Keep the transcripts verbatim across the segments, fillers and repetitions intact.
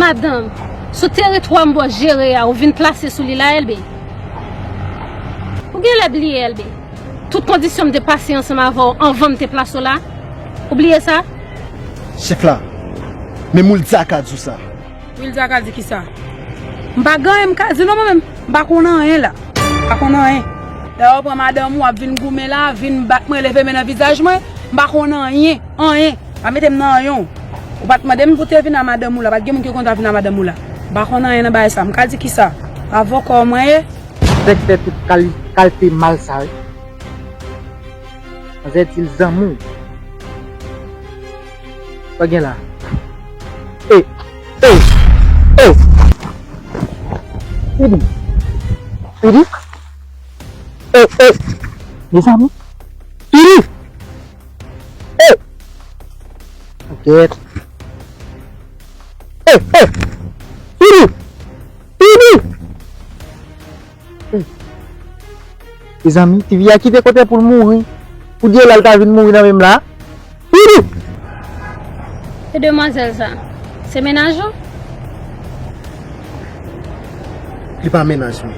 Madanm, sou teritwa m bò jere a, ou vin plase sou li la, Elbe? Ou genlè bliye, Elbe? Tout kondisyon m te pase ansanm avè w anvan m te plase w la? Ou bliye sa? Chif la, men Mouldi a ka di w sa. Wilda ka di kisa? M pa gen anyen m ka di non mwen menm. M pa konn anyen la. M pa konn anyen. Lè w pran madanm ou ap vin goumen la, vin bat mwen, leve men nan vizaj mwen, m pa konn anyen, anyen. Pa mete m nan anyen. Ou pa t mande m pou te vin a madanm ou la, pa t gen moun ki konn ta vin a madanm ou la. M pa konn anyen nan bagay sa. M ka di kisa? Avè w kò mwen ye. Nèg fè tout kal-, kalte mal sa wi. Manzè di l zanmi w. Sa gen la? E, e, e. Fini. Fini. E, e. Mezanmi. Fini. E. Gèt. E, e. Fini. Fini. Mezanmi, tifi a kite kote pou l mouri. Pou dyelal ta vin mouri nan men m la. Fini! E demwazèl sa, se mennaj ou? Li pa mennaj mwen.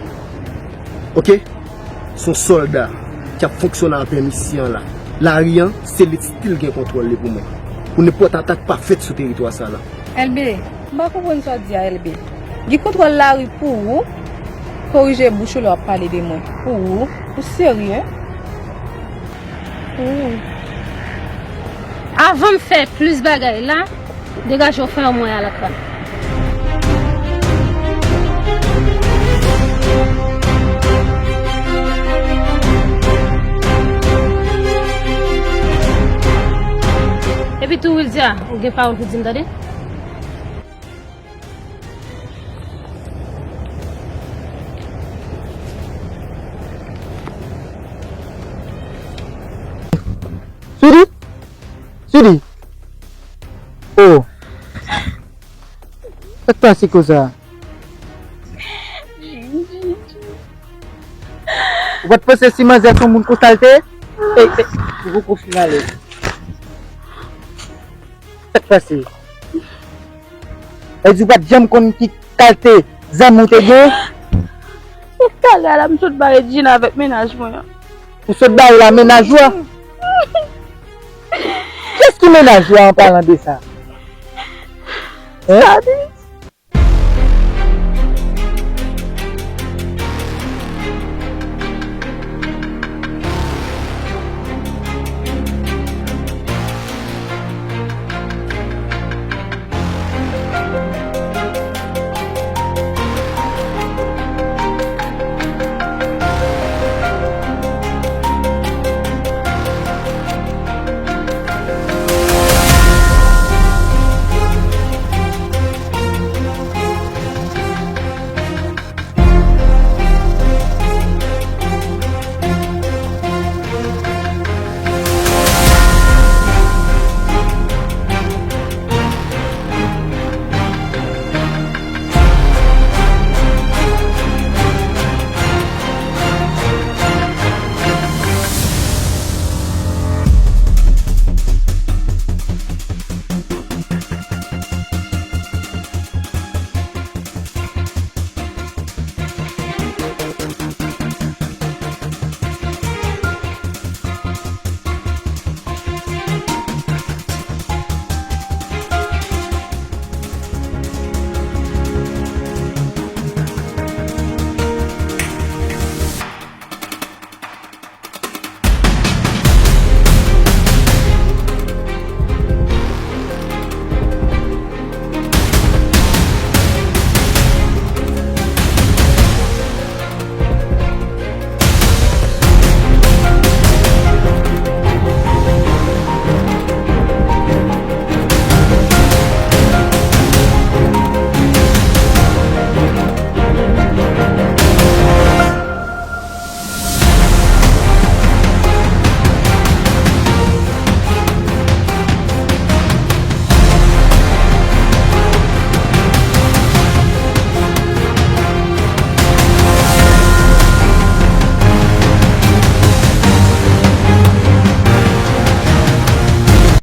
Oke? Se yon sòlda ki ap fonksyone avè misye an la. Lari an, se li ki still gen kontwòl li pou mwen. Pou nenpòt atak pa fèt sou teritwa sa la. Elbe, m pa konprann sa w di a, Elbe. Gen kontwòl lari pou ou? Korije bouch ou lè w ap pale de mwen. Pou ou? Ou serye? Pou ou? Avan m fè plis bagay la, degaje w fè w mwen a lakay. Epi tou, Wildia, ou gen pawòl pou di m, tande? Sidi? Sidi? Oh. Sa k pase konsa? Ou pa t panse si manzè se yon moun konsa l te ye? Ey, ey, ou poko fin alèz. Sa k pase? Sa vle di ou pa t janm konn ki kalte zanmi w te gen? E kaka la m sot ba Regina avèk mennaj mwen an. Ou sot ba yo la mennaj ou a? Kiyès ki mennaj ou a an palan de sa? Hein? Sa di,